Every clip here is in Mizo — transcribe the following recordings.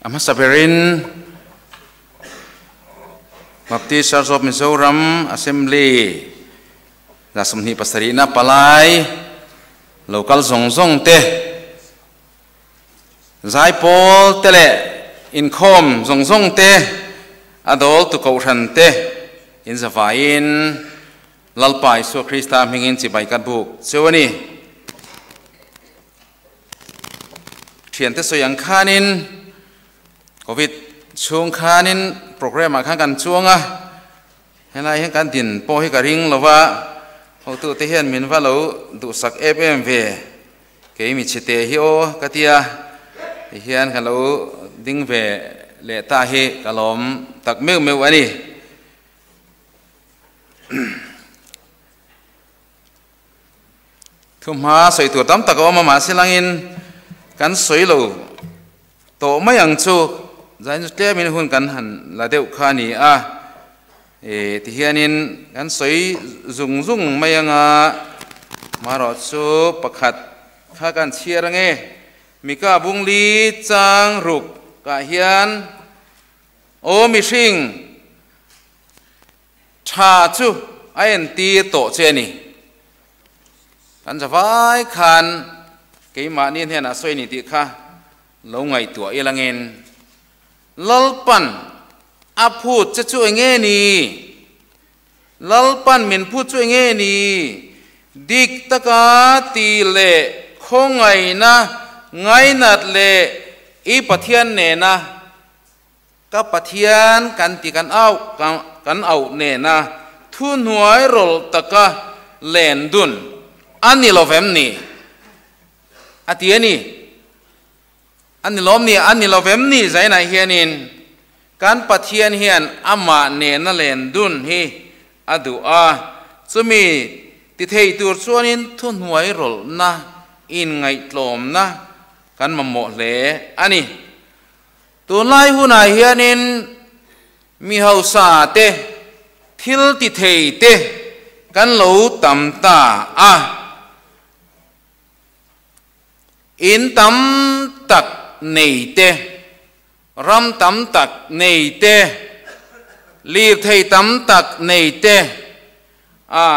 A hmasa berin Baptist Church of Mizoram Assembly 27 na palai local zawng zawng te zaipawl te leh inkhawm zawng zawng te a dawl tu kohhran te in zavaiin Lalpa Isua Krista hmingin chibai ka buk cheu a ni. Thiante sawi ang khanin Covid chhung khanin program ah khan kan chuang a, helai hian kan din pawh hi ka ring lo va, hotute hian min va lo duhsak em em ve, kei mi chhite hi aw ka tia, tihian ka lo ding ve leh ta hi ka lawm tak meuh meuh a ni. Thuhma sawi tur tam tak a awm a, mahse langin kan sawi lo tawh mai ang chu zain chu tlemin hun kan han la deuh kha a ni a, e tihianin kan sawi zung zung mai anga marawh chu pakhat kha kan chhiar ange Mika Bungli chang ruk ah hian Aw mihring, tha chu a entir tawh che a ni. Kan zavai khan keimahni hnenah sawi ni tih kha lo ngaihtuah ilangin Lalpan a phut che chu enge ni? Lalpan min phut chu enge ni? Dik taka ti leh khawngaihna ngainat leh i Pathian nena Ka Pathian kan ti kan auh kan auh nena thuhnuai rawlh taka len dun a ni lo vem ni? A ti a ni. A ni lawm ni? A ni lo vem ni? Zainah hianin kan Pathian hian amah nena len dun hi a duh a, chumi ti thei tur chuanin thuhnuai rawlhna inngaihtlawmna kan mamawh hle a ni. Tunlai hunah hianin mi hausa te, thil ti thei te kan lo tam ta a. In tam tak nei te, ram tam tak nei te, lirthei tam tak nei te a.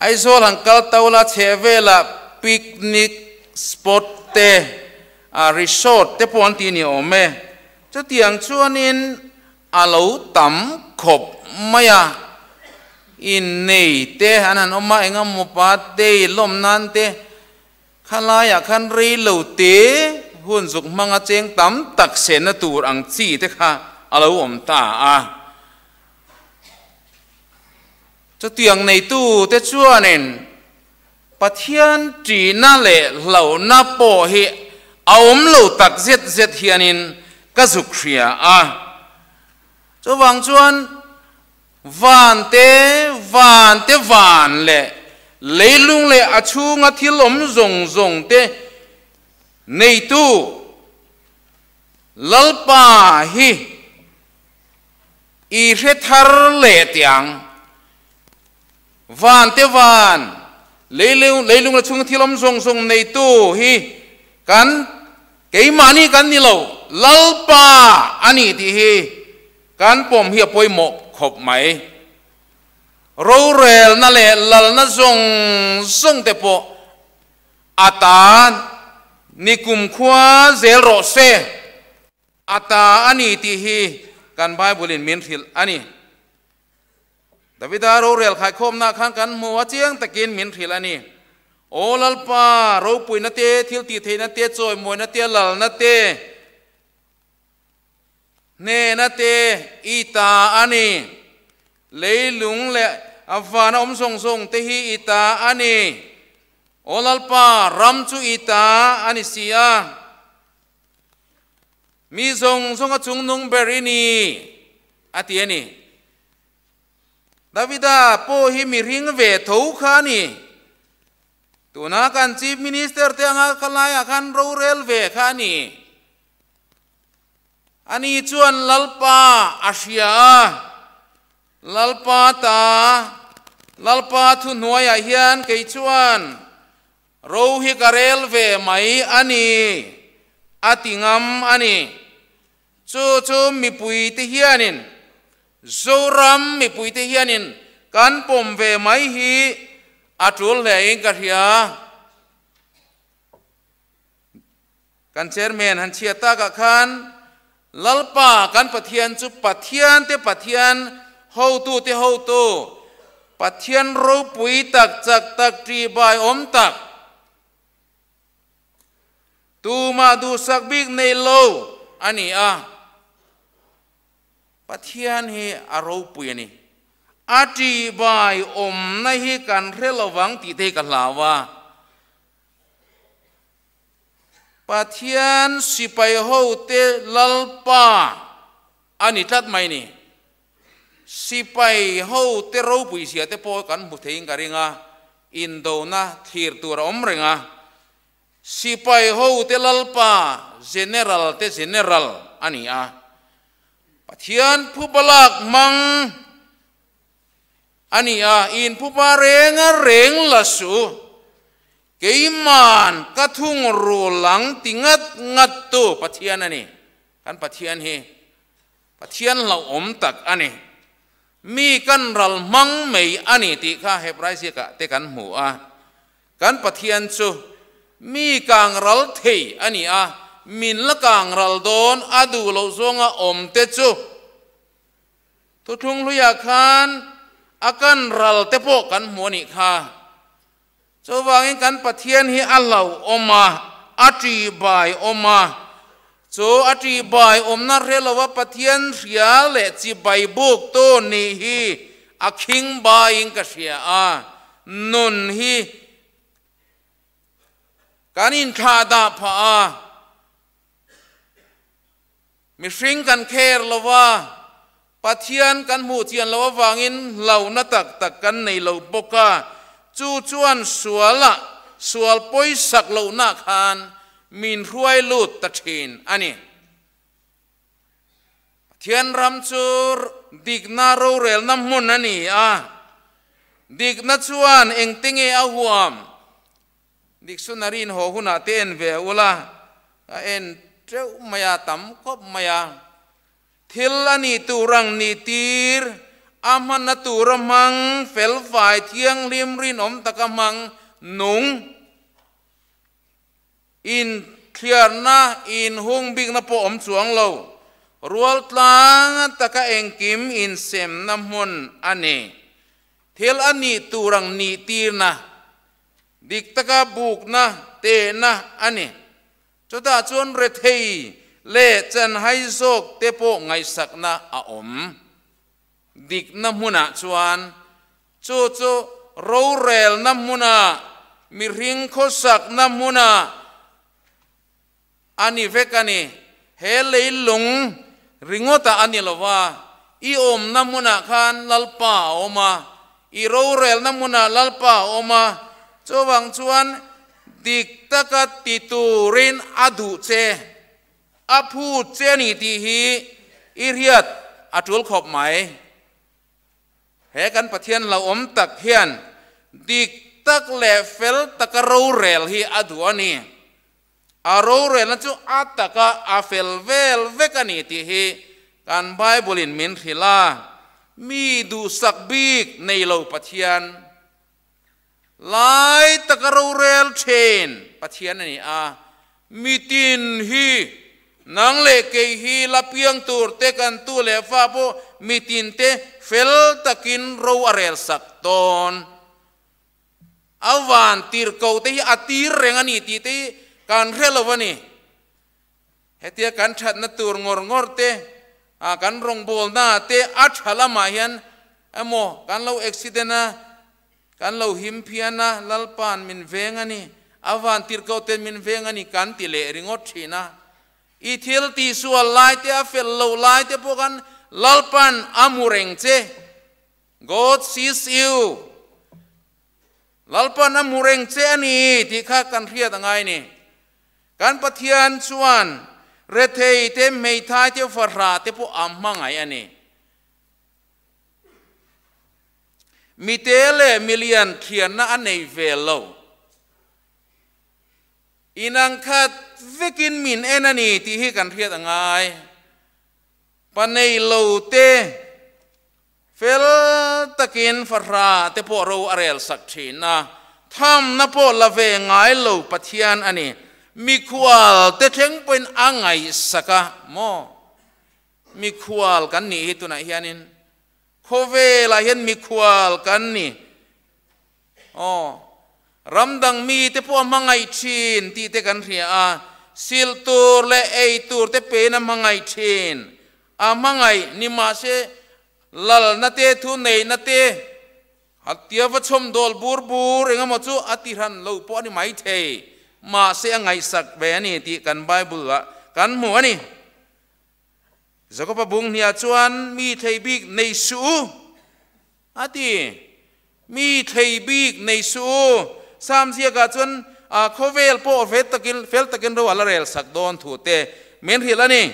Aizawl han kal to la chhehvelah picnic spot te, resort te pawh an ti ni awm e. Chutiang chuanin a lo tam khawp mai a, innei te an han awm a, engemaw pa te lawm nan te khalaiah khan rei lo te hun zuk hmanga cheng tam tak sehna tur ang chi te kha a lo awm ta a. Chutiang neitute chuanin Pathian ṭihna leh hlauhna pawh hi a awm lo tak zet zet hianin ka zuk hria a. Chuvang chuan van te, van te van leh leilung leh a chhunga thil awm zawng zawng te neitu Lalpa hi I hre thar leh tiang. Van te van, leilung leilung la chhung thil awm zawng zawng neitu hi kan keimahni kan ni lo, Lalpa a ni tih hi kan pawm hi a pawimawh khawp mai. Rorelna leh lalna zawng zawng te pawh a tan ni kumkhua zel rawh se. A ta a ni tih hi kan Bible-in min hrilh a ni. Davida rorel khaikhawmna khan kan hmu a, chiang takin min hrilh a ni. Aw Lalpa, ropuina te, thil tih theihna te, chawimawina te, lalna te, hnehna te i ta a ni. Leilung leh a vana awm zawng zawng te hi i ta a ni. Aw Lalpa, ram chu i ta a ni si a. Mi zawng zawng a chungnung ber i ni, a ti a ni. Davida pawh hi mi ring ve tho kha a ni. Tuna kan Chief Minister te anga kha laiah khan rorel ve kha a ni. Ani chuan Lalpa a hria a, Lalpa ta, Lalpa thuhnuaiah hian kei chuan Ro hi ka rel ve mai a ni. A ti ngam a ni. Chu chu mipuite hianin, Zoram mipuite hianin kan pawm ve mai hi a tul hlein ka hria. Kan Chairman han chhiat takah khan Lalpa kan Pathian chu Pathian te Pathian, hotute hotu, Pathian ropui tak, chak tak, ṭihbai awm tak, tumah duhsak bik nei lo a ni a. Pathian hi a ropui a ni. A ṭihbai awmna hi kan hre lovang tih te hi ka hlau a. Pathian sipai hote Lalpa a ni tlat mai ni. Sipai hote ropui zia te pawh kan hmu theiin ka ring a, indona thlir tur a awm reng a. Sipai hote Lalpa, General te General a ni a. Pathian phubalak hmang A ni a, inphupa renga reng la su, keiman ka thung rul ang ti ngat ngat tu Pathian a ni. Kan Pathian hi Pathian hlauhawm tak a ni. Mi kan ral hmang mai a ni tih kha Hebrai ziakah te kan hmu a. Kan Pathian chu mi kang ral thei a ni a, min la kang ral dawn a duh loh zawnga awm te chu Thuthlung hluiah khan a kan ral te pawh kan hmu a nih kha. Chuvangin kan Pathian hi a hlauhawm a, a ṭihbai awm a. Chu a ṭihbai awmna hre lova Pathian hria leh chibai buktu nih hi a khing baiin ka hria a, nun hi kan inthlahdah phah a. Mihring kan kher lo a, Pathian kan hmuh chian loh avangin hlauhna tak tak kan nei lo bawk a, chu chuan sualah sual pawisak lohna khan min hruai lut ta thin a ni. Pathian ram chu dikna rorelna hmun a ni a, dikna chuan engte nge a huam? Dictionary in haw hunah te en ve ula, a en teuh mai a, tam khawp mai a. Thil a nih tur ang nih tir, a hmanna tura hmang, felfai, thianghlim, rinawm taka hmang, nung, inthliarna, inhung bikna pawh awm chuang lo, rual tlang taka engkim insemna hmun a ni. Thil a nih tur ang nih tirna. Dik taka bukna tehna a ni. Chutah chuan rethei leh chanhai zawk te pawh ngaihsakna a awm. Dikna hmunah chuan chu chu rorelna hmunah, mihring khawsakna hmunah a ni vek a ni. He leilung ringawtah a ni lo va, i awmna hmunah khan Lalpa a awm a, i rorelna hmunah Lalpa a awm a, chuvang chuan dik taka ti turin a duh che, a phut che a ni tih hi i hriat a tul khawp mai. He kan Pathian hlauhawm tak hian dik tak leh fel taka rorel hi a duh a ni. A rorelna chu a taka a fel vel vek a ni tih hi kan Bible-in min hrilh a, Mi duhsak bik nei lo Pathian, lai taka rorel thin Pathian a ni a, mitin hi nang leh kei hi la piang tur te kan tu leh fa pawh mitin te fel takin ro a relsak dawn. A van tirhkoh te hi a tir reng a ni tih te hi kan hre lo a ni. Hetia kan thatna tur ngawr ngawr te, kan rawngbawlna te a tha lamah hian emaw kan lo accident a, kan lo him phian a, Lalpa'n min veng a ni, a van tirhkoh ten min veng a ni kan ti leh ringawt thin a. I thil tihsual lai te, a fel loh lai te pawh khan Lalpa'n a hmu reng che. God sees you. Lalpan a hmu reng che a ni tih kha kan hriat a ngai ni. Kan Pathian chuan rethei te, hmeithai te, fahrah te pawh a hmangaih a ni. Mite leh milian thianna a nei ve lo. Inang khat vekin min en a ni tih hi kan hriat a ngai. Pa nei lo te fel takin fahra te pawh ro a rel sak thin a, thamna pawh la ve ngai lo Pathian a ni. Mikhual te thleng pawhin a ngaihsak a maw? Mikhual kan nih hi tunah hianin khawvelah hian mikhual kan ni. Aw, ram dang mite pawh a hmangaih thin tih te kan hria a, silh tur leh ei tur te pein a hmangaih thin. A hmangaih ni mahse lalna te thu neihna te a tia va chhawm dawl bur bur eng emaw chu a ti hran lo pawh a ni maithei. Mahse a ngaihsak ve a ni tih kan Bible ah kan hmu a ni. Jakoba bung hniah chuan mi thei bik nei suh u a ti. Mi thei bik nei suh u. Sam ziakah chuan khawvel pawh fel takin fel takin ro a la rel sak dawn thu te min hrilh a ni.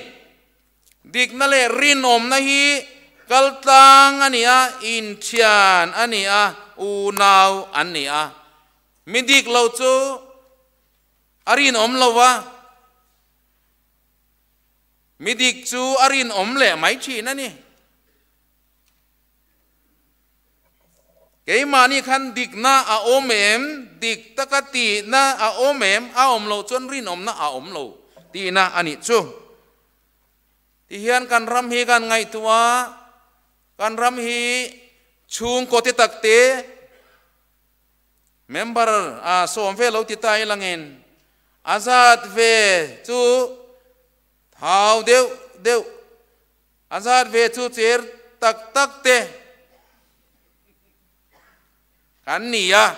Dikna leh rinawmna hi kaltlang a ni a, inthian a ni a, unau an ni a. Mi dik lo chu a rinawm lo va. Mi dik chu a rinawm leh mai thin a ni. Keimahni khan dikna a awm em? Dik taka tihna a awm em? A awm loh chuan rinawmna a awm lo tihna a nih chu. Tihian kan ram hi kan ngaihtuah a, kan ram hi chhungkaw te takte, Member a sawm ve lo ti ta ilangin a zat ve chu thau deuh deuh, a zat ve chu cher tak tak te kan ni a.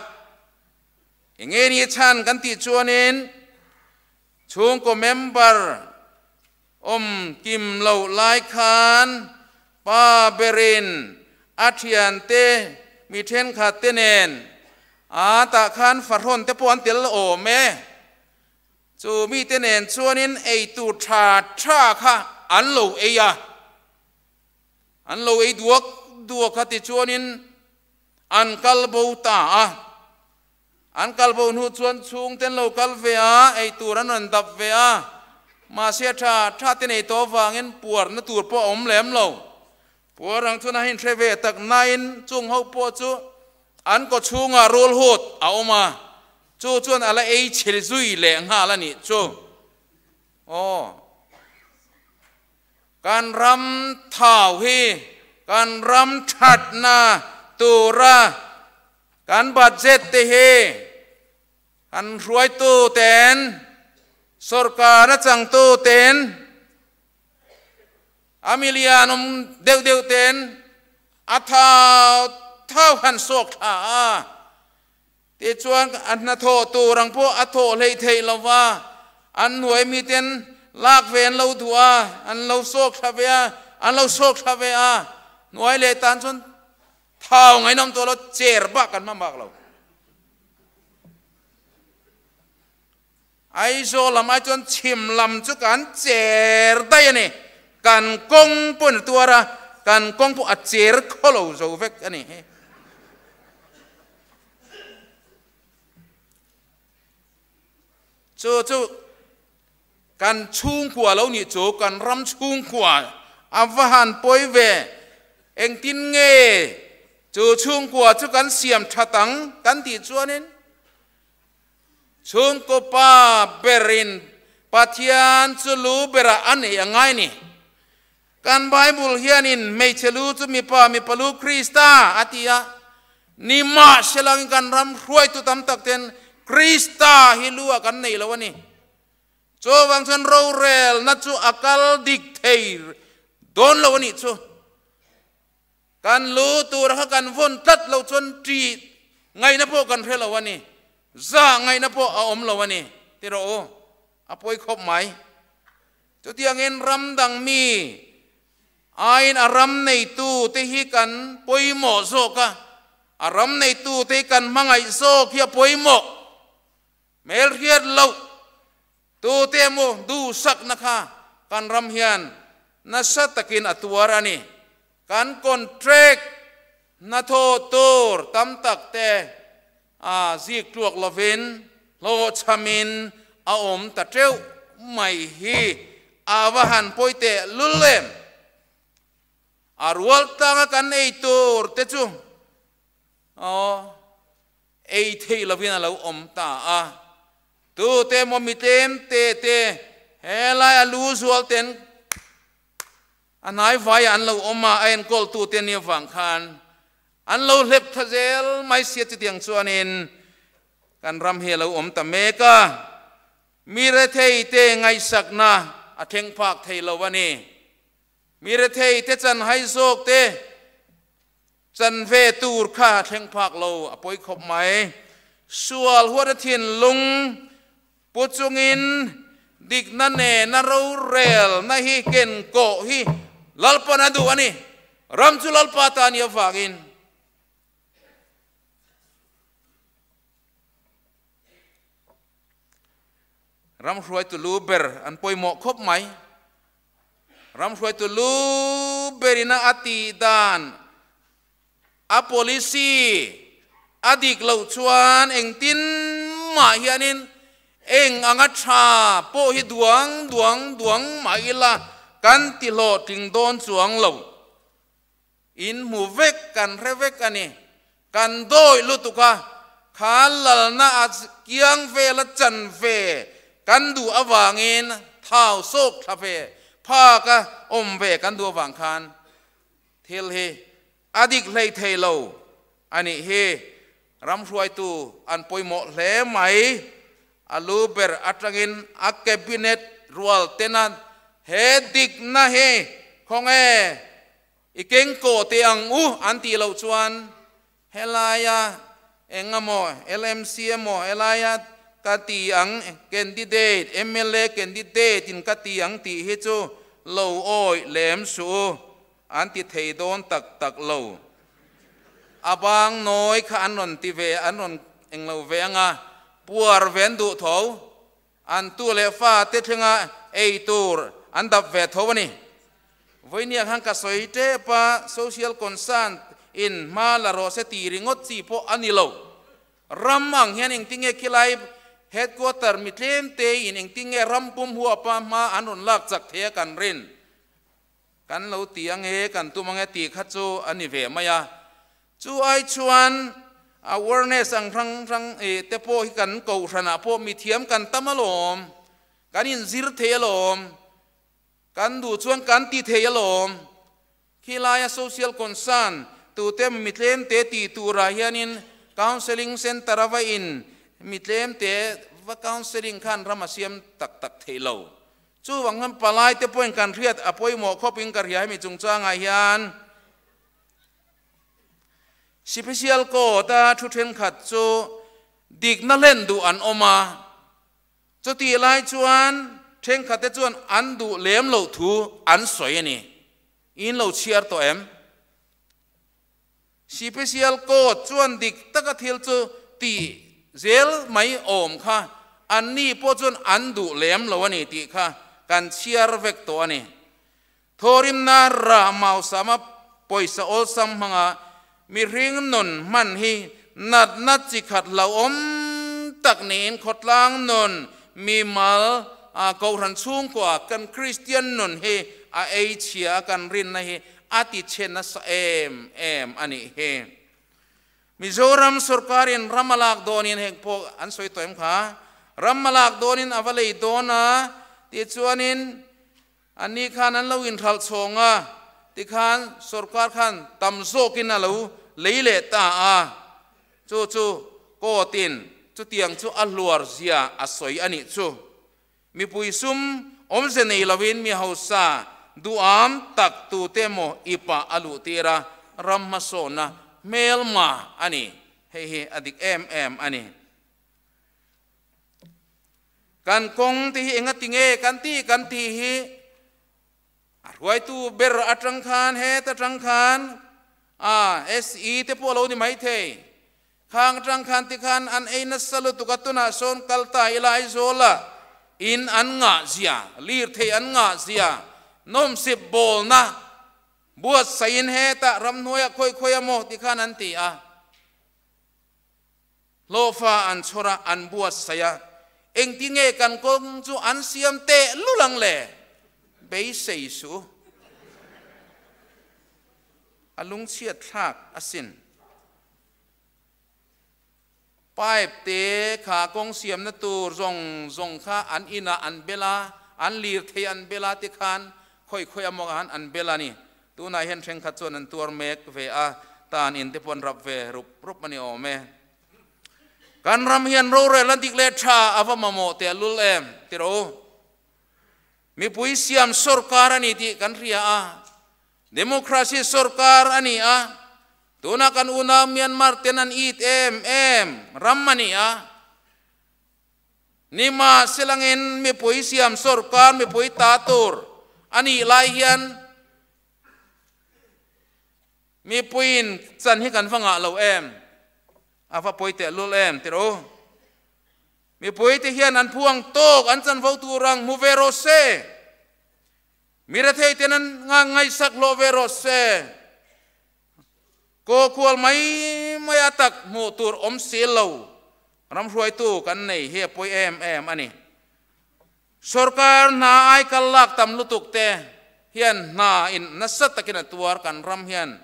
Enge ni chhan kan tih chuanin chhungkaw member awm kim loh lai khan pa berin a thiante mi thenkhat te nen a tah khan fahrawn te pawh an tel awm e. Chu mite nen chuanin eitur tha tha kha an lo ei a, an lo ei duak duak a tichuanin an kal bo ta a. An kal bo hnu chuan chhungte an lo kal ve a, ei tur an rawn dap ve a, mahse a tha tha te nei tawh avangin puarna tur pawh a awm lem lo. Puar ang chuan a inhre ve tak nain chung ho pawh chu an kaw chhungah rul hut a awm a, chu chuan a la ei chhil zui leh nghal a nih chu. Aw. Kan ram thau hi kan ram thatna tura Kan budget te hi kan hruaitu ten, sorkar a changtu ten, a milian awm deuh deuh ten a thau thau han sawk thla a, tichuan a hnathawh tur ang pawh a thawh hleih theih lo va, an hnuai mi ten lak ve an lo duh a, an lo sawk thla ve a, an lo sawk thla ve a, hnuai leh tan chuan Thau ngainawm tawh lo, chair bak kan hmang bak lo. Aizawl lam ai chuan chhim lam chu kan chair daih a ni. Kan kawng pawh in a tuar a, kan kawng pawh a chair khaw lo zo vek a ni. Chu chu kan chhungkua lo nih chu kan ram chhungkua a va han pawi ve. Engtin nge chu chhungkua chu kan siam that ang kan tih chuanin chhungkaw pa berin Pathian chu lu berah a nei a ngai ni. Kan Bible hianin hmeichhe lu chu mipa, mipa lu Krista a ti a, nimahselangin kan ram hruaitu tam tak ten Krista hi lu ah kan nei lo a ni. Chuvang chuan rorelna chu a kal dik thei dawn lo a nih chu. Kan lu tura kha kan vawn tlat lo chuan ṭih ngaihna pawh kan hre lo a ni, zah ngaihna pawh a awm lo a ni ti rawh u, a pawi khawp mai. Chutiangin ram dang mi aiin a ram neitu te hi kan pawimawh zawk a, a ram neitu te hi kan hmangaih zawk hi a pawimawh. Hmelhriat loh tute emaw duhsakna kha kan ram hian nasa takin a tuar a ni. Kan contract hnathawh tur tam tak te a zik tluak lovin hlawhchhamin a awm ta teuh mai hi a va han pawi teh lul em? A rual tanga kan ei tur te chu aw ei theih lovin a lo awm ta a. Tute emaw mi tlem te te helai a lu zual ten a hnai vaiah an lo awm a, a enkawltute nia vang khan an lo hlep tha zel mai sia chutiang chuanin kan ram hi a lo awm ta mek a, mi rethei te ngaihsakna a thleng phak thei lo a ni. Mi rethei te chanhai zawk te chan ve tur kha a thleng phak lo a pawi khawp mai. Sual huat a thinlung pu chungin dikna nena rorelna hi ken kawh hi Lalpan a duh a ni. Ram chu Lalpa ta a nih avangin. Ram hruaitu lu ber an pawimawh khawp mai. Ram hruaitu lu berina a tih dan, a policy a dik loh chuan engtin mah hianin eng anga tha pawh hi duang duang duang mah ila kan ti hlawhtling dawn chuang lo. In hmu vek, kan hre vek a ni. Kan dawih lutuk a, kha lalna a kiang vela chan ve kan duh avangin thau sawk thla ve phak a awm ve kan duh avang khan thil hi a dik hlei thei lo a nih hi. Ram hruaitu an pawimawh hle mai. A lu ber atangin a cabinet rual tena he dikna hi khawnge i keng kawh teh ang u an tih loh chuan helaia eng emaw LMC emaw helaia ka ti ang candidate mla candidate in ka ti ang tih hi chu lo awih lem suh u an ti thei dawn tak tak lo. A bang nawi kha an rawn ti ve an rawn eng lo ve anga puar ve an duh tho. An tu leh fa te thlenga ei tur an dap ve tho a ni. Vawinia khan ka sawi tep a, social concern in hma la rawh se tih ringawt chi pawh a ni lo. Ram ang hian engtinge khilai headquarter mi tlem te in engtinge ram pum huapa hma an rawn lak chak thei a kan rin. Kan lo ti ange, kan tum ange tih kha chu a ni ve mai a. Chu ai chuan awareness ang hrang hrang te pawh hi kan kohhranah pawh mithiam kan tam alawm, kan inzir thei alawm, kan duh chuan kan ti thei alawm. Khilaia social concern tute mi tlemte tih turah hianin counselling centre a va in mi tlemte va counselling khan ram a siam tak tak thei lo. Chuvang hian palaite pawhin kan hriat a pawimawh khawpin ka hria hemi chungchangah hian. Special Court a thu thenkhat chu dikna hlen duh an awm a, chutih lai chuan thenkhatte chuan an duh lem loh thu an sawi a ni. In lo chhiar tawh em? Special Court chuan dik taka thil chu tih zel mai awm kha anni pawh chuan an duh lem lo a ni tih kha kan chhiar vek tawh a ni. Thawrimna rah mausama pawisa awlsam hmanga mihring nun hman hi natna chi khat hlauhawm tak niin khawtlang nun, mimal, kohhran chhungkua kan Kristian nun hi a ei chhia a kan rinna hi a ti chhe nasa em em a nih hi. Mizoram sorkarin ram a lak dawnin heng pawh an sawi tawh em kha, ram a lak dawnin a va lei dawn a tihchuanin Anni khan an lo inhralh chhawng a, tikhan sorkar khan tam zawkin a lo lei leh ta a, chu chu court-in chutiang chu a hluar zia a sawi a nih chu. Mipui sum awmze nei lovin mi hausa duham tak tute emaw ipah a luh tir a, ram hmasawnna hmelma a ni. Hei hi a dik em em a ni. Kan kawng te hi enga ti nge kan tih kan tih hi a hruaitu ber atang khan het atang khan a SE te pawh a lo ni mai thei. Khang atang khan ti khan an ei nasa lutuk a tunah sawn kal ta ila Aizawl ah in an ngah zia, lirthei an ngah zia, nawmsip bawlna buatsaihin hetah ramhnuaiah khawi khawi a maw ti khan an ti a. Hlawhfa an chhawr a, an buatsaih a. Engtin nge kan kawng chu an siam teh lul ang le? Beisei suh. A lungchhiat thlak asin. Pipe te kha kawng siamna tur zawng zawng kha an inah an bel a, an lirthei an bel a tikhan khawi khawi amaw khan an bel a ni. Tunah hian thenkhat chuan an tuar mek ve a, tan in te pawh an rap ve rup rup a ni awm e. Kan ram hian rorel a dik leh tha a va mamawh teh lul em ti rawh u. Mipui siam sawrkar a ni tih kan hria a, Democracy sawrkar a ni a, tuna kan unau Myanmar ten an it em em ram a ni a. Nimahselangin mipui siam sawrkar mipui ta tur a nih lai hian mipuiin chan hi kan va ngah lo em? A va pawi tehlul em tirh u? Mipuite hian an phu ang tawk an chanvo tur ang hmu ve rawh se. Mi rethei ten an ngaihsak hlawh ve rawh se. Kaw kual mai mai a tak hmuh tur awm si lo ram hruaitu kan nei hi a pawi em em a ni. Sorkar hna ai kal lak tam lutuk te hian hna in nasa takin a tuar kan ram hian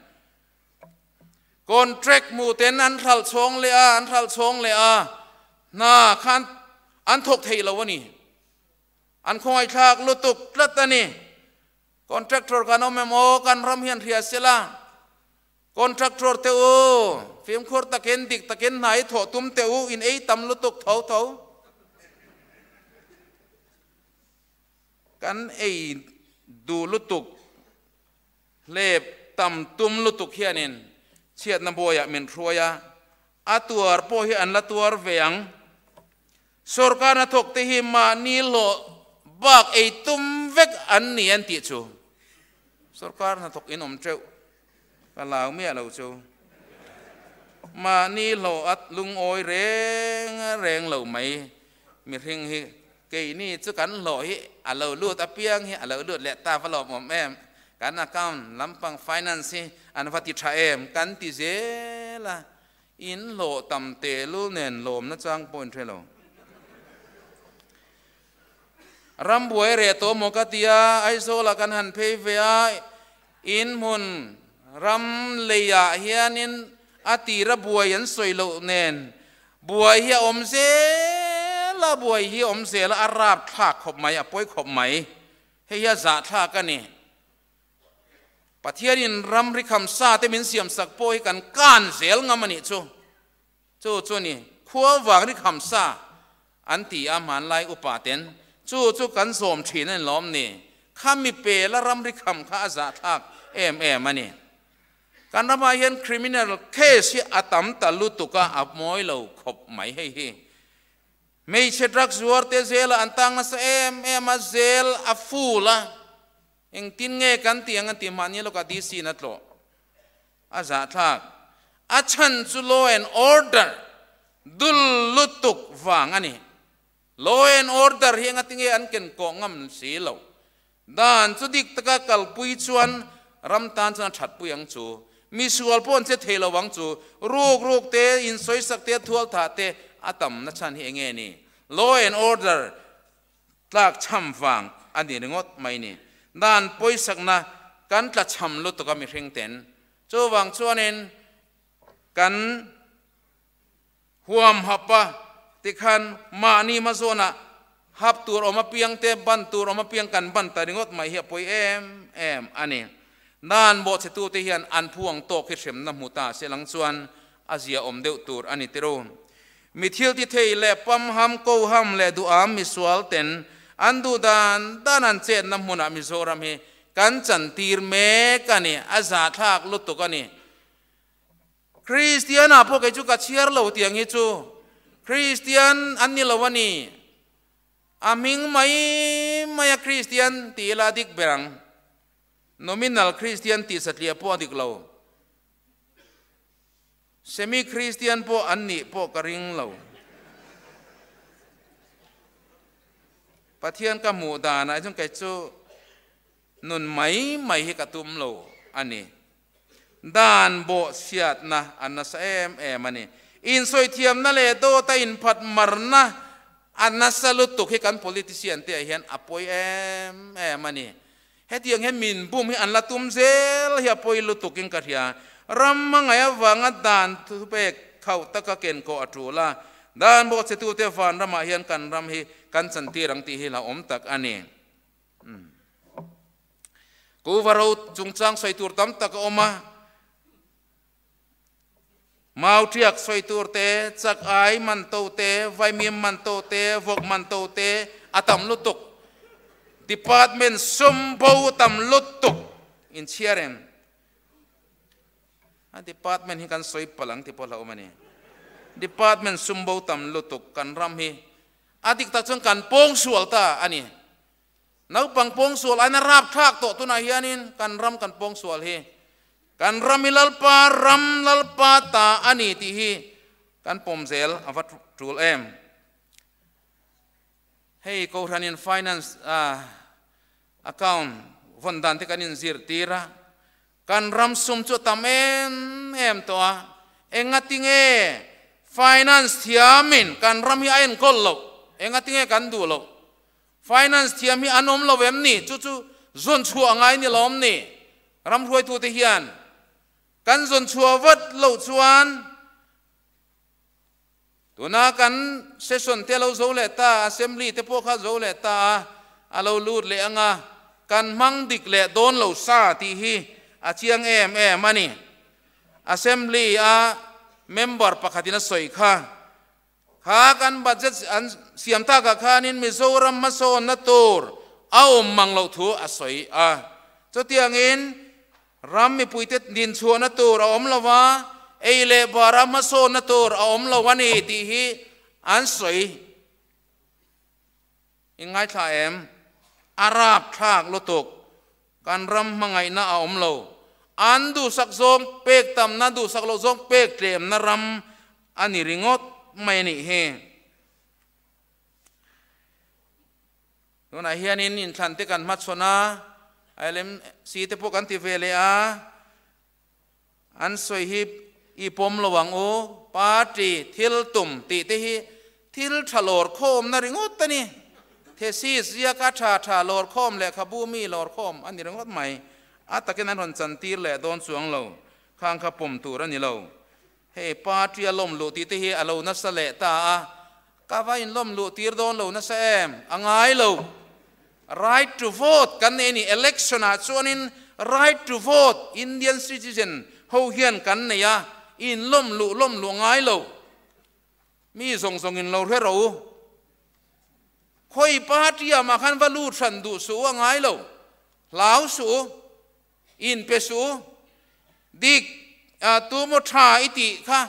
Contract hmu ten an hralh chhawng leh a, an hralh chhawng leh a, hna khan an thawk thei lo a ni. An khawngaihthlak lutuk tlat a ni. Contractor kan awm em aw, kan ram hian hria se la. Contractor te u, fimkhur takin, dik takin hna i thawh tum teh u, in ei tam lutuk tho tho. Kan ei duh lutuk. Hlep tam tum lutuk hianin chhiatna buaiah min hruai a, a tuar pawh hi an la tuar ve ang. Sorkar hnathawk te hi mahni hlawh bak ei tum vek an ni an tih chu sorkar hnathawk in awm teuh ka lau miah lo chu. Mahni hlawh a lungawi reng reng lo mai mihring hi. Keini chu kan hlawh hi a lo lut apiang hi a lo lut leh ta va lawmawm em? Kan account lampang finance hi an va ti tha em? Kan ti zel a, in hlawh tam tehlul nen lawmna chang pawh in hre lo. Rambuai reh tawh maw ka ti a, Aizawlah kan han phei ve a, in hmun ram leiah hianin a tira buai an sawi loh nen Buai hi a awm zel a, buai hi a awm zel a, a rap thlak khawp mai, a pawi khawp mai. Hei hi a zah thlak a ni. Pathianin ramri kham sa te min siam sak pawh hi kan kan zel ngam a nih chu. Chu chu a ni, khua vang ri kham sa an ti a hmanlai upa ten, chu chu kan zawm thin a ni lawm ni. Khami pela ramri kham kha a zah thlak em em a ni. Kan ramah hian criminal case hi a tam ta lutuk a, a mawi lo khawp mai hei hi. Hmeichhe drugs zuar te zela an tang nasa em em a, zel a full a, engtin nge kan tih ang an tih mahni lawkah DC in a tlawh a zahthlak. A chhan chu law and order dul lutuk vang a ni. Law and order hi engatinge an ken kawh ngam si lo. Dan chu dik taka kalpui chuan ram tan chuan a thatpui ang chu. Misual pawh an che thei lo ang chu. Ruk ruk te, insawisak te, thual thah te a tam na chhan hi enge ni? Law and order tlak chham vang a ni ringawt mai ni. Dan pawisakna kan tla chham lutuk a mihring ten. Chuvang chuanin kan Huam hap a tikhan mahni hmazawnah hap tur awm apiang te, ban tur awm apiang kan ban ta ringawt mai hi a pawi em em a ni. Dan bawhchhetute hian an phu ang tawk hi hremna hmu ta se lang chuan a zia awm deuh tur a ni tiro. Mi thil ti thei leh pamham, koham leh duham misual ten an duh dan dan an chetna hmunah Mizoram hi kan chantir mek a ni, a zahthlak lutuk a ni. Kristian ah pawh kei chu ka chhiar lo tiang hi chu Kristian an ni lo a ni. A hming mai mai a Kristian ti ila a dik ber ang. Nominal Kristian tih satliah pawh a dik lo. Semi Kristian pawh an nih pawh ka ring lo. Pathian ka hmuh danah chuan kei chu Nun mai mai hi ka tum lo a ni. Dan bawhchhiatna a nasa em em a ni. Insawithiamna leh dawta inphat marna A nasa lutuk hi kan politician te ah hian a pawi em em a ni. Hetiang hian min bum hi an la tum zel hi a pawi lutuk in ka hria. Ram hmangaih avanga dan thupek khauh taka ken kawh a tul a, dan bawhchhetute vanramah hian kan ram hi kan chantir ang tih hi hlauhawm tak a ni. Kuhva ro chungchang sawi tur tam tak a awm a, mau ṭiak sawi tur te, chak ai man to te, vaimim man to te, vawk man to te a tam lutuk. Department sum bo tam lutuk inchhiar em? A department hi kan sawi palh ang ti pawh hlauhawm a ni. Department sum bo tam lutuk kan ram hi a dik tak chuan kan pawngsual ta a ni. Naupang pawngsual aina rapthlak tawh tunah hianin kan ram kan pawngsual hi kan ram hi Lalpa ram Lalpa ta a ni tih hi kan pawm zel a va tul em. Hei Kohhranin finance account vawn dan te kan inzirtir a, kan ram sum chu a tam em em tawh a, engatinge finance thiamin kan ram hi a enkawl loh, engatinge kan duh loh. Finance thiam hi an awm lo em ni? Chu chu zawn chhuah a ngai ni lo awm ni? Ram hruaitute hian kan zawn chhuah vat loh chuan tuna kan session te a lo zo leh ta, assembly te pawh kha a zo leh ta a, a lo lut leh ang a, kan hmang dik leh dawn lo sa tih hi a chiang em em a ni. Assembly a member pakhatin a sawi kha. Kha kan budget an siam takah khanin Mizoram hmasawnna tur a awm mang loh thu a sawi a. Chutiangin ram mipuite dinchhuahna tur a awm lo va, ei leh bara hmasawnna tur a awm lo a ni tih hi an sawi. I ngaithla em? A rapthlak lutuk. Kan ram hmangaihna a awm lo. An duhsak zawng pek tamna, duhsak loh zawng pek tlemna ram a ni ringawt mai a nih hi. Tunah hianin inthlan te kan hmachhawn a, ILMC te pawh kan ti ve leh a, an sawi hi i pawm lo ang u, party thil tum tih te hi thil tha lawr khawmna ringawt a ni. Thesis ziaka tha tha lawr khawm lehkhabu mi lawr khawm a ni ringawt mai. A takin an rawn chantir leh dawn chuang lo, khang kha pawm tur a ni lo. Hei party a lawm luh tih te hi a lo nasa leh ta a, ka va inlawm luh tir dawn lo nasa em? A ngai lo. Right to vote kan nei a ni, election ah chuanin right to vote Indian citizen ho hian kan nei a, inlawm luh lawm luh a ngai lo. Mi zawng zawng in lo hre ro u. Khawi party ah mah khan va lut hran duh suh u a ngai lo. Hlau suh u. Inpe suh u. Dik, tu maw tha i tih kha?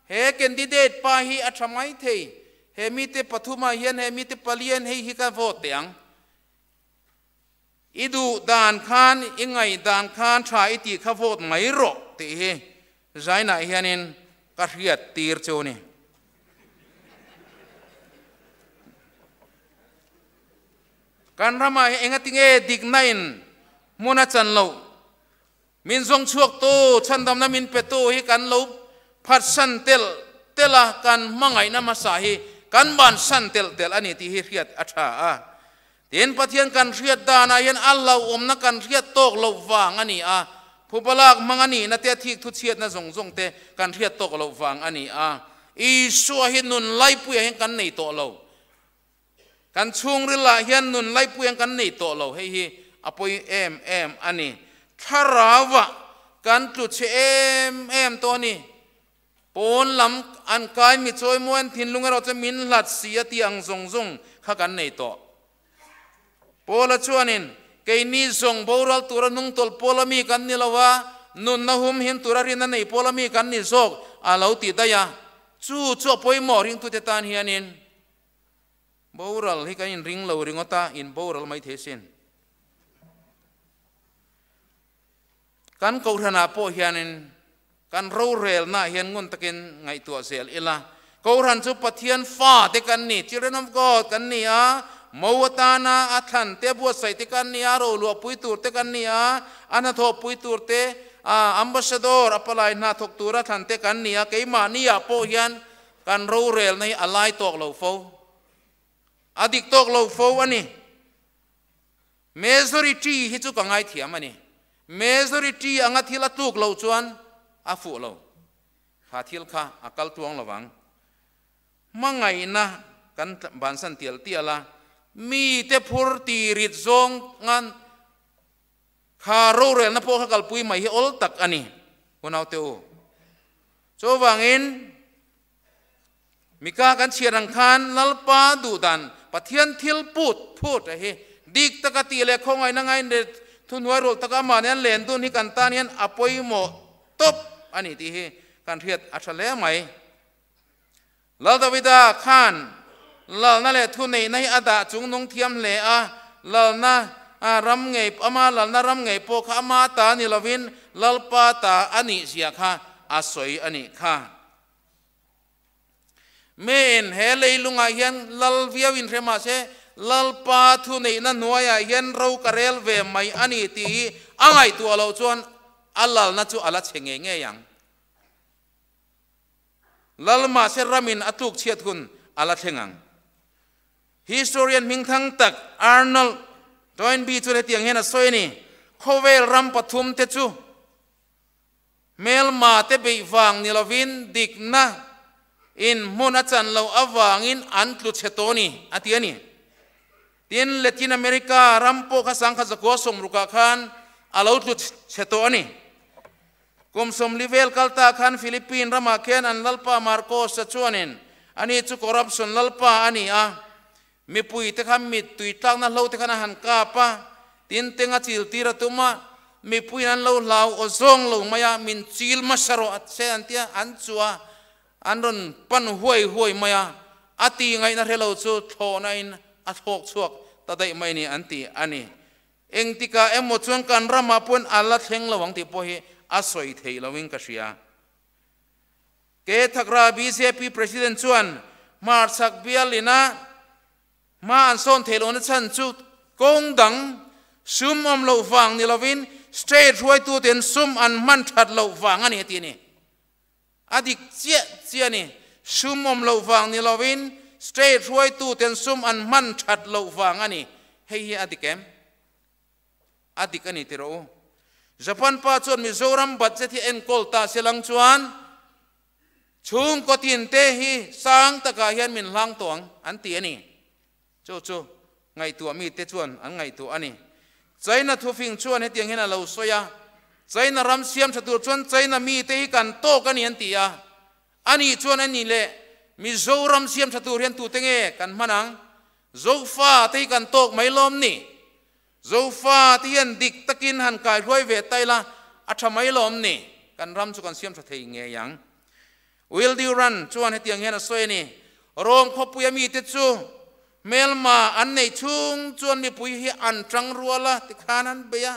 He candidate pa hi a tha mai thei. He mite pathumah hian he mite palian hei hi ka vote teh ang. I duh dan khan, i ngaih dan khan tha i tih kha vote mai rawh tih hi Zainah hianin ka hriat tir chu ni. Kan ramah hi engatinge dikna in hmun a chan loh? Min zawng chhuaktu, chhandamna min petu hi kan lo phatsan telh telh a, kan hmangaihna hmasa hi kan bansan telh telh a ni tih hi hriat a tha a. Tin, Pathian kan hriat danah hian a hlauhawmna kan hriat tawk loh vang a ni a, phubalak hmang a nihna te, a thik thuchhiatna zawng zawng te kan hriat tawk loh vang a ni a. Isua hi nun laipuiah hian kan nei tawh lo. Kan chhungril ah hian nun laipui ang kan nei tawh lo, hei hi a pawi em em a ni. Thlarau ah kan tlu chhe em em tawh a ni. Pawn lam an kai mi chawimawi an thinlung erawh chuan min hlat si a tih ang zawng zawng kha kan nei tawh. Paula chuanin, Keini zawng boral tura hnungtawlh pawla mi kan ni lo a, nunna humhim tura rinna nei pawla mi kan ni zawk a lo ti daih a. Chu chu a pawimawh ringtute tan hianin Boral hi kan inring lo ringawt a, in boral mai thei sin. Kan Kohhranah pawh hianin kan rorelnaah hian ngun takin ngaihtuah zel ila. Kohhran chu Pathian fate kan ni, children of God kan ni a, mo atana a thlan te, a buatsaih te kan ni a, roluahpui tur te kan ni a, a hnathawhpui tur te, ambassador, a palai hna thawk tura thlan te kan ni a, keimahniah pawh hian Kan rorelna hi a lai tawk lo fo. A dik tawk lo fo a ni. Majority hi chu ka ngaithiam a ni. Majority anga thil a tluk loh chuan a fuh lo. Kha thil kha a kal tluang lovang. Hmangaihna kan bansan tial tial a, mite phur ti rit zawng ngan kha rorelna pawh kha kalpui mai hi awl tak a ni, unaute u. Chuvangin Mika kan chhiar ang khan Lalpa duhdan Pathian thil put phut a hi dik taka tih leh khawngaihna ngain leh thuhnuai rawlh taka amah nen len dun hi kan tan hian a pawimawh tawp a ni tih hi kan hriat a tha hle mai. Lal Davida khan lalna leh thuneihna hi a dah chungnung thiam hle a, lalna ram ngei ama lalna ram ngei pawh kha ama ta ni lovin Lalpa ta a nih zia kha a sawi a nih kha. Main he leilungah hian lal viau in hre mahse Lalpa thuneihna hnuaiah hian ro ka rel ve mai a ni tih hi a ngaihtuah loh chuan a lalna chu a la chhe ngei ngei ang. Lal mahse ramin a tluk chhiat hun a la thleng ang. Historian hmingthang tak Arnold Toynbee chuan hetiang hian a sawi a ni, Khawvel ram pathum te chu Hmelma te beih vang ni lovin dikna in hmun a chan loh avangin an tlu chhe tawh a ni, a ti a ni. Tin, Latin America ram pawh kha sangkhat zakua sawmrukah khan a lo tlu chhe tawh a ni. Kum sawmli vel kal ta khan Philippine ramah khian an lalpa Marcos-a chuanin ani chu corruption lalpa a ni a, mipui te kha mittui tlakna hlo te khan a han kap a, tin teng a chil tir a tum a, mipuiin an lo hlau aw zawng lo mai a, min chil hmasa rawh a che an tia, an chu a, an rawn pan huai huai mai a, a ti ngaihna hre lo chu thlawhna in a thlawk chhuak ta daih mai ni an ti a ni. Engtikah emaw chuan kan ramah pawhin a la thleng lo ang tih pawh hi a sawi theih loin ka hria. Ke Thakra bjp President chuan hmarchhak bial ina hma an sawn theih lohna chhan chu kawng dang sum awm loh vang ni lovin state hruaituten sum an hman that loh vang a ni a ti a ni. A dik chiah chiah a ni. Sum awm loh vang ni lovin state hruaituten sum an hman that loh vang a ni. Hei hi a dik em? A dik a ni ti rawh u. Japan pa chuan Mizoram budget hi enkawl ta se lang chuan chhungkaw tinte hi sang takah hian min hlang tawh ang an ti a ni. Chu chu ngaihtuah mite chuan an ngaihtuah a ni. China thufing chuan hetiang hian a lo sawi a, China ram siam tha tur chuan China mite hi kan tawk a ni an ti a. A nih chuan a ni le, Mizoram siam tha tur hian tute nge kan hman ang? Zofa te hi kan tawk mai lawm ni? Zofa te hian dik takin han kaihruai ve ta ila a tha mai lawm ni? Kan ram chu kan siam tha thei ngei ang. Will Durant chuan hetiang hian a sawi a ni, Rome khawpuia mite chu hmelma an neih chhung chuan mipui hi an tang rual a tikhan an bei a,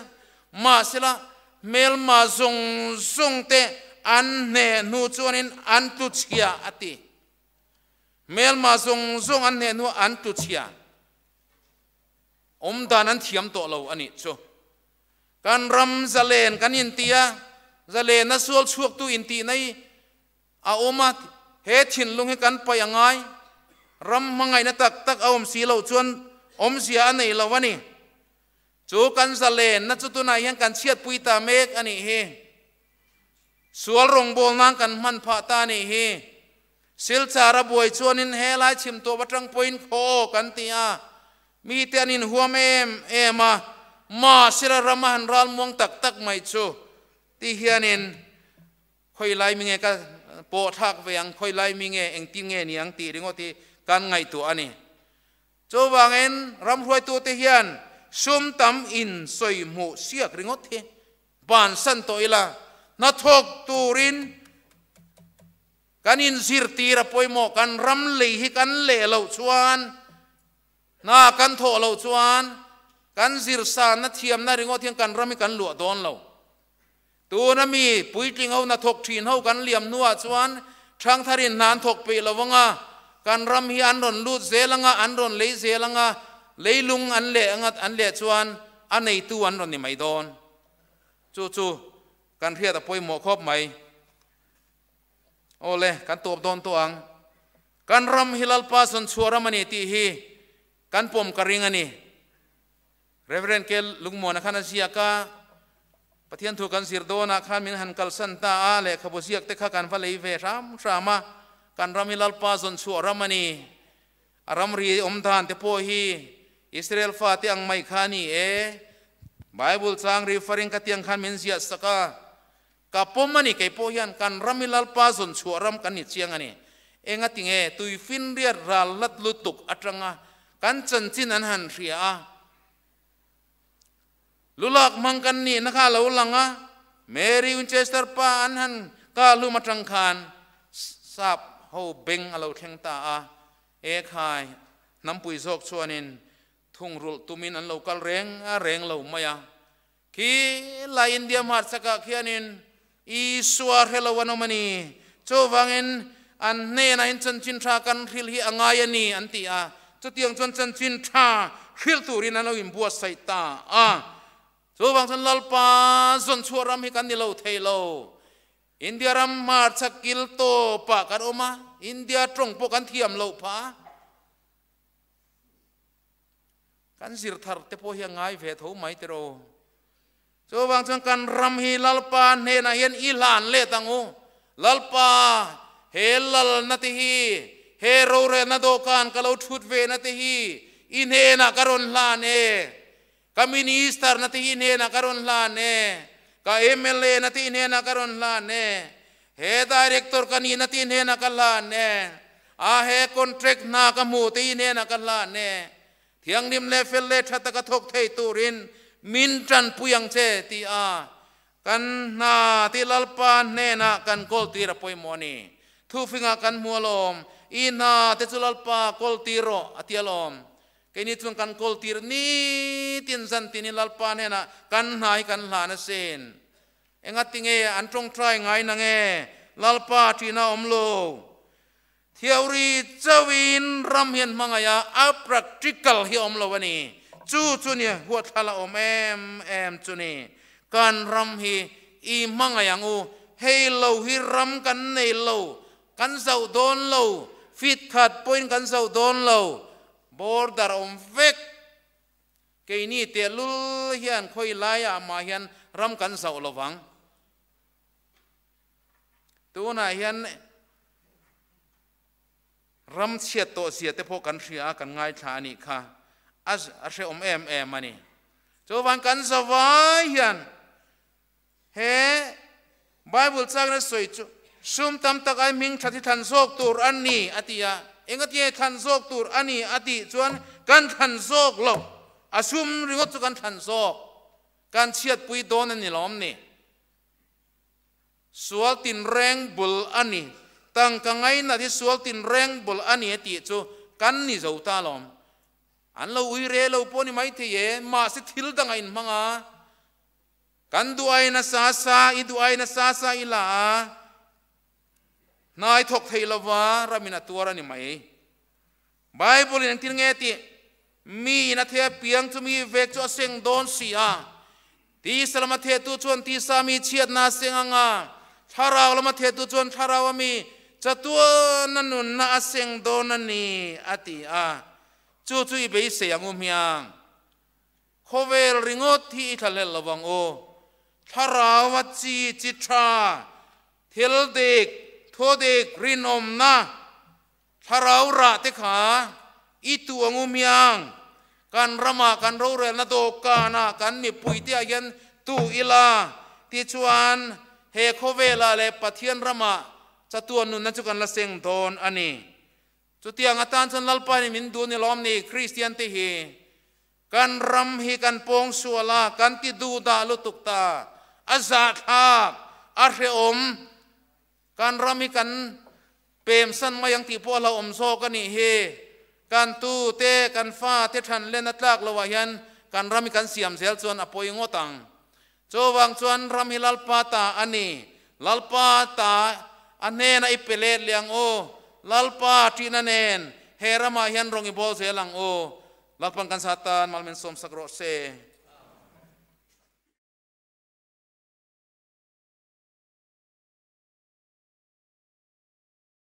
mahsela hmelma zawng zawng te an hneh hnu chuanin an tlu chhia a ti. Hmelma zawng zawng an hneh hnu an tlu chhia. Awm dan an thiam tawh lo a nih chu. Kan ram zalen kan inti a, zalena sual chhuaktu intihna hi a awm a, he thinlung hi kan paih a ngai. Ram hmangaihna tak tak a awm si loh chuan awmzia a nei lo a ni. Chu kan zalenna chu tunah hian kan chhiatpui ta mek a nih hi. Sual rawngbâwl nân kan hman phah ta a nih hi. Silchar a buai chuanin he lai chhim tawp aṭang pawhin khaw aw kan ti a, mite an inhuam em em a, mahsela ram a han ral muang tak tak mai chu ti hianin khawi lai mi nge ka pawh thlak ve ang, khawi lai mi nge engtin nge ni ang tih ringawt hi kan ngaihtuah a ni. Chuvangin ramhruaitute hian sum tam in sawi hmuh siak ringawt hi bansan tawh ila, hnathawk turin kan inzirtir a pawimawh, kan ram lei hi kan leh loh chuan, hna kan thawh loh chuan kan zirsanna thiamna ringawt hian kan ram hi kan luah dawn lo. Tuna mi puitling ho hnathawk thin ho kan liam hnuah chuan Thangtharin hna an thawk peih lo anga, kan ram hi an rawn lut zel anga, an rawn lei zel anga, leilung an leh anga an leh chuan a neitu an rawn ni mai dawn. Chu chu kan hriat a pawimawh khawp mai. Awle, kan tawp dawn tawh ang. Kan ram hi Lalpa zawn chhuah ram a ni tih hi. Kan pawm ka ring a ni. Rev. Kel Lungmuana khan a ziak a, Pathian thu kan zir dawnah khan min han kalsan ta a, lehkhabu ziak te kha kan va lei ve hram hram a, kan ram hi Lalpa zawn chhuah ram a ni. A ramri awm dan te pawh hi Israel fate ang mai kha a ni e. Bible chang referring ka tiang khan min ziah sak a, ka pawm a ni kei pawh hian kan ram hi Lalpa zawn chhuah ram kan ni chiang a ni. Engati nge tuifinriat ral hlat lutuk atanga kan chanchin an han hria a, Lulak hmang kan nihna kha a lo lang a, Mary Winchester pa an han kah hlum atang khan sap ho beng a lo thleng ta a, e khai, hnampui zawk chuanin thungrulh tumin an lo kal reng a reng lo mai a, khi lai India hmarchakah khianin Isua hre lo an awm a ni, chuvangin an hnenah in chanchin tha kan hrilh hi a ngai a ni an ti a, chutiang chuan chanchin tha hrilh turin an lo inbuatsaih ta a. Chuvang chuan Lalpa zawn chhuah ram hi kan ni lo thei lo. India ram hmarchhak kil tawpah kan awm a, India tawng pawh kan thiam loh phah a. Kan zir thar te pawh hi a ngai ve tho mai tiraw. Chuvang chuan kan ram hi Lalpa hnenah hian i hlan let ang u. Lalpa, he lalna te hi, he rorelna dawhkan ka lo thut vena te hi i hnenah ka rawn hlan e. Ka minister na te hi i hnenah ka rawn hlan e. Ka mla na te i hnenah ka rawn hlan e. He director ka nihna te i hnenah ka hlan e. A he contract hna ka hmuh te i hnenah ka hlan e. Thianghlim leh fel leh tha taka thawk thei turin min tanpui ang che ti a kan hna ti Lalpa hnenah kan kawl tir a pawimawh a ni. Thufingah kan hmu alawm, i hna te chu Lalpa kawl tir rawh a ti alawm. Keini chuan kan kawl tir nitin zan tinin Lalpa hnenah kan hna hi kan hlan asin. Engatinge an tawngtai ngai nange Lalpa ṭihna a awm lo. Theory chauhin ram hian hmangaih a, a practical hi a awm lo a ni. Chu chu ni huatthlala awm em em chu ni. Kan ram hi i hmangaih ang u, hei lo hi ram kan nei lo, kan zauh dawn lo, feet khat pawhin kan zauh dawn lo, border awm vek. Keini tehlul hian khawi laiah mah hian ram kan zauh lo vang. Tunah hian ram chhiat tawh zia te pawh kan hria a, kan ngaithla a nih kha. A a hrehawm em em a ni. Chuvang kan zavai hian he Bible changna sawi chu sum tam tak ai hming tha thi thlan zawk tur a ni a ti a. Engatinge thlan zawk tur a ni a tih chuan kan thlan zawk lo, a sum ringawt chu kan thlan zawk. Kan chhiatpui dawn a ni lawm ni. Sual tinreng bul a ni. Tangka ngainat hi sual tinreng bul a ni a tih chu kan ni zo ta alawm. An lo ui re lo pawh ni maithei e, mahse thil dang a inhmang a. Kan duh aiin a sa sa, i duh aiin a sa sa i la a, hnai thawk thei lova ramin a tuar a ni mai. Bible in engtin nge tih? Mi in a theh apiang chu mi vek chu a seng dawn si a. Tisa lama thehtu chuan tisa mi chhiatna a seng ang a, thlarau lama thehtu chuan thlarau a mi chatuana nunna a seng dawn a ni, a ti a. Chu chu i beisei ang u hmiang. Khawvel ringawt hi i thlahlel lo vang u. Thlarau a chi chi tha, thil dik, thu dik, rinawmna, Thlarau rah te kha i tuh ang u hmiang, kan ramah kan rorelna dawhkanah kan mipuite ah hian tuh ila, tichuan he khawvelah leh Pathian ramah chatuan nunna chu kan la seng dawn a ni. Chutiang atan chuan Lalpa nih min duh ni lawm ni Kristian te hi kan ram hi kan pawng sual a, kan ti duhdah lutuk ta, a zahthlak, a hrehawm, Kan ram hi kan pemsan mai ang tih pawh a hlauhawm zawk a nih hi. Kan tu te, kan fa te than len a tlak loh ah hian kan ram hi kan siam zel chuan a pawi ngawt ang. Chuvang chuan ram hi Lalpa ta a ni. Lalpa ta a hnena i pe let leh ang u. Lalpa ṭihna nen he ramah hian rawng i bawl zel ang u. Lalpan kan sa tan malmen sawmsak rawh se.